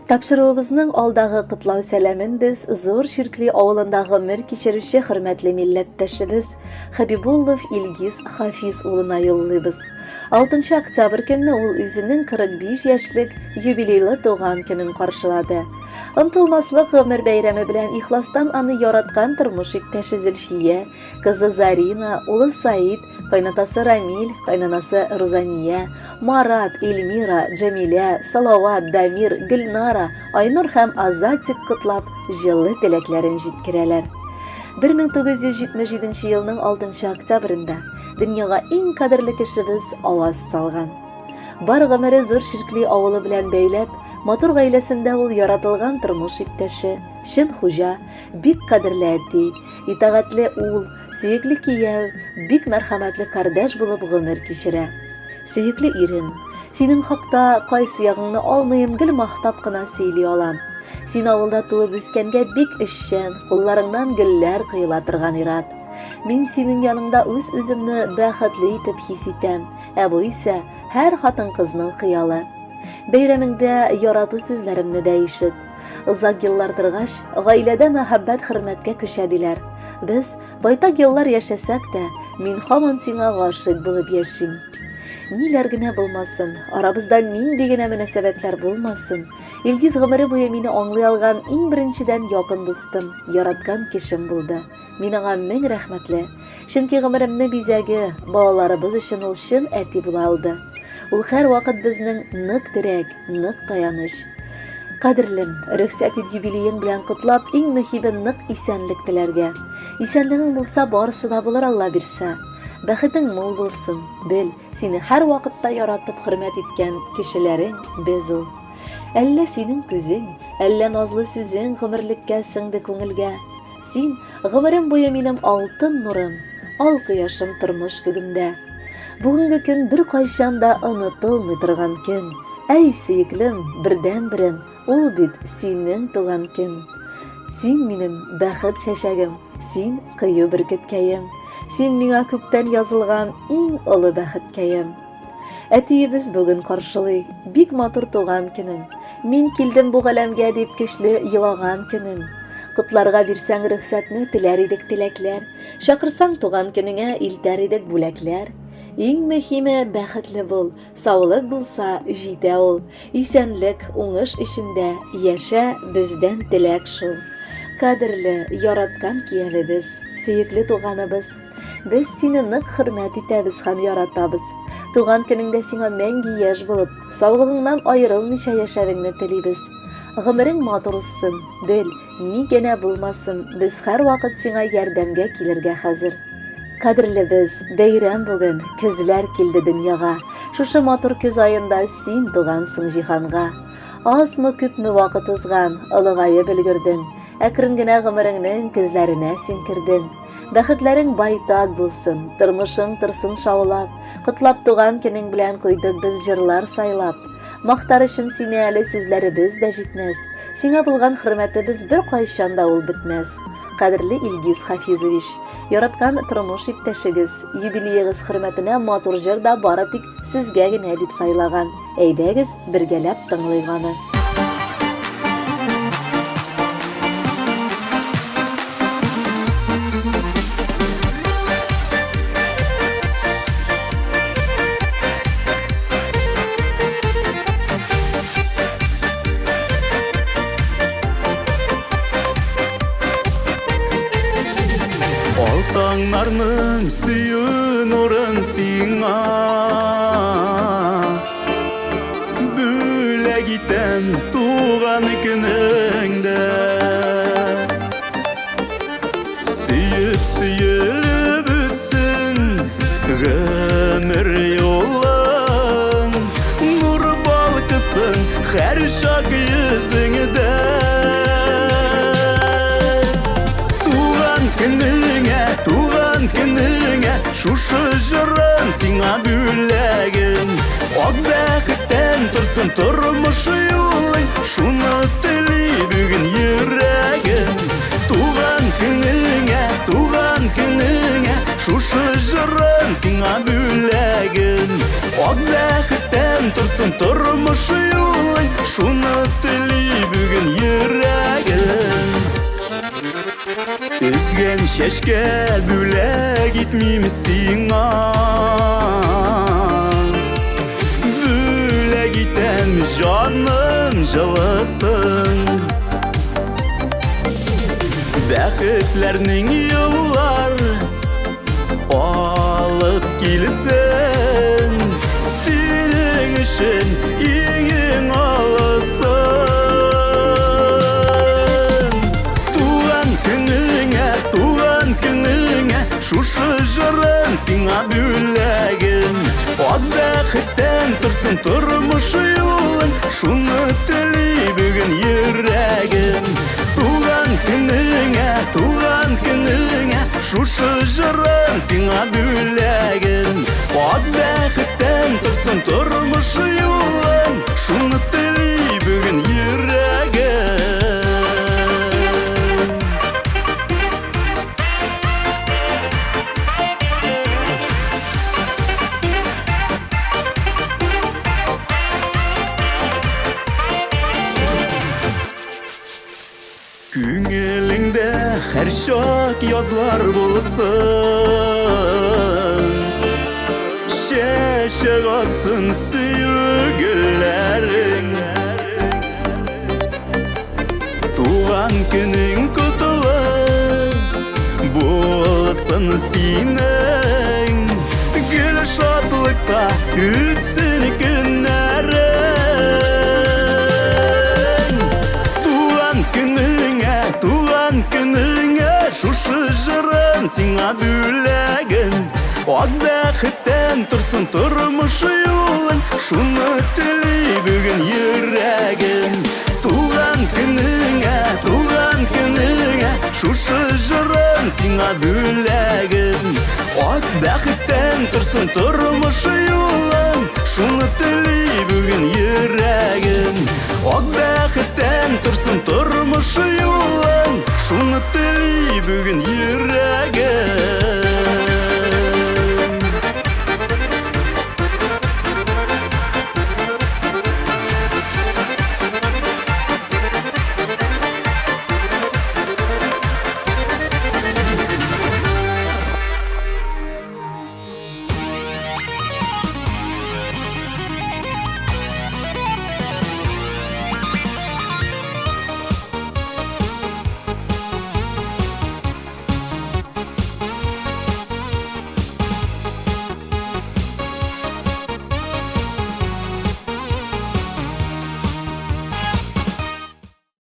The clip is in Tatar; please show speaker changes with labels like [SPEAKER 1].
[SPEAKER 1] Тапшыруыбызның алдагы котлау сәламен без Зур Чиркли авылында гомер кичерүче хөрмәтле милләттәшебез Хабибуллов Илгиз Хафиз улына юллыйбыз. 6 октябрь көнне ул үзенең 45 яшьлек юбилейлы туган көнен каршылады. Онтылмаслык гомер бәйрәме белән ихластан аны яраткан тормыш иптәше Зөлфия, кызы Зарина, улы Саид, кайнатасы Рамиль, кайнанасы Рузания, Марат, Эльмира, Джамилә, Салават, Дамир, Гөлнара, Айнур һәм Азатик котлап, җылы теләкләрен җиткерәләр. 1977 елның 6 октябрендә дөньяга иң кадерле кешебез аваз салган. Бар гомере Зур Ширкли авылы белән бәйләп, матур гаиләсендә ул яратылган тормыш иптәше, чын хуҗа, бик кадерле әти, итагатьле ул, сөекле кияү, бик мәрхәмәтле кардәш булып гомер кичерә. Сөекле ирем, синең хакта кайсы ягыңны алмыйм, гел мактап кына сөйли алам. Син авылда туып үскәнгә бик эшчән, кулларыңнан гөлләр коела торган ир-ат. Мин синең яныңда үз-үземне бәхетле итеп хис итәм. Ә бу исә һәр хатын-кызның хыялы. Бәйрәмеңдә ярату сүзләремне дә ишет. Озак еллар торгач, гаиләдә мәхәббәт хөрмәткә күчә диләр. Без байтак еллар яшәсәк тә, мин һаман сиңа гашыйк булып яшим. Ниләр генә булмасын, арабызда нинди генә мөнәсәбәтләр булмасын, Илгиз гомере буе мине аңлый алган иң беренчедән якын дустым, яраткан кешем булды. Мин аңа мең рәхмәтле. Чөнки гомеремне бизәге, балаларыбыз өчен ул чын әти була алды. Ул һәрвакыт безнең нык терәк, нык таяныч. Кадерлем, рөхсәт ит юбилеең белән котлап, иң мөһиме нык исәнлек теләргә. Исәнлегең булса, барысы да булыр Алла бирсә. Бәхетең мул булсын. Бел, сине һәрвакытта яратып хөрмәт иткән кешеләрең без ул. Әллә синең күзең, әллә назлы сүзең гомерлеккә сеңде күңелгә. Син, гомерем буе минем алтын нурым, ал кояшым тормыш күгемдә. Бүгенге көн беркайчан да онытылмый торган көн. Әй, сөеклем, бердәнберем, ул бит синең туган көн. Син минем бәхет чәчәгем, син кыю бөркеткәем. Син миңа күктән язылган иң олы бәхеткәем. Әтиебез бүген каршылый бик матур туган көнен. Мин килдем бу галәмгә дип көчле елаган көнен. Котларга бирсәң рөхсәтне теләр идек теләкләр. Чакырсаң туган көнеңә илтәр идек бүләкләр. Иң мөһиме бәхетле бул, саулык булса җитә ул. Исәнлек, уңыш эчендә яшә, бездән теләк шул. Кадерле, яраткан киявебез, сөекле туганыбыз. Без сине нык хөрмәт итәбез һәм яратабыз. Туган көнеңдә сиңа мәңге яшь булып, саулыгыңнан аерылмыйча яшәвеңне телибез. Гомерең матур узсын, бел, ни генә булмасын, без һәрвакыт сиңа ярдәмгә килергә хәзер. Кадерлебез, бәйрәм бүген, көзләр килде дөньяга. Шушы матур көз аенда син тугансың җиһанга. Азмы-күпме вакыт узган, олыгаеп өлгердең. Әкрен генә гомереңнең көзләренә син кердең. Бәхетләрең байтак булсын, тормышың торсын шаулап. Котлап туган көнең белән куйдык без җырлар сайлап. Мактар өчен сине әле сүзләребез дә җитмәс. Сиңа булган хөрмәтебез беркайчан да ул бетмәс. Кадерле Илгиз Хафизович, яраткан тормыш иптәшегез, юбилеегыз хөрмәтенә матур җыр да бары тик сезгә генә дип сайлаган. Әйдәгез, бергәләп тыңлыйк аны.
[SPEAKER 2] Алтаңнарның сөю нурын сиңа Бүләк итәм туган көнеңдә Сөеп сөелеп үтсен гомер юлың Нур балкысын һәр чак йөзеңдә Туган көнеңә, туган көнеңә Шушы җырым сиңа бүләгем Ак бәхеттән торсын тормыш юлың Шуны тели бүген йөрәгем Туган көнеңә, туган көнеңә Шушы җырым сиңа бүләгем Ак бәхеттән торсын тормыш юлың Шуны тели. Бүген чәчкә бүләк итмим сиңа. Бүләк итәм җаным җылысын. Бәхетләрнең юллар алып килсен. Синең өчен иң-иң алысын. Туган көнеңә, туган көнеңә, шушы җырым сиңа бүләгем. Ат бәхеттән торсын тормыш юлың, шуны тели бүген йөрәгем. Туган көнеңә, туган көнеңә, шушы җырым сиңа бүләгем. Ат бәхеттән торсын тормыш юлың, шуны тели бүген йөрәгем. Күңелеңдә һәрчак язлар булсын, Чәчәк атсын сөю гөлләрең. Туган көнең котлы булсын синең, Гөл шатлыкта үтсен көннәрең. Туган көнеңә, туган көнеңә, шушы җырым сиңа бүләгем. Ак бәхеттән торсын тормыш юлың, шуны тели бүген йөрәгем. Туган көнеңә, туган көнеңә, шушы җырым сиңа бүләгем. Ак бәхеттән торсын тормыш юлың, шуны тели бүген йөрәгем. Ак бәхеттән торсын тормыш юлың, шуны тели бүген йөрәгем.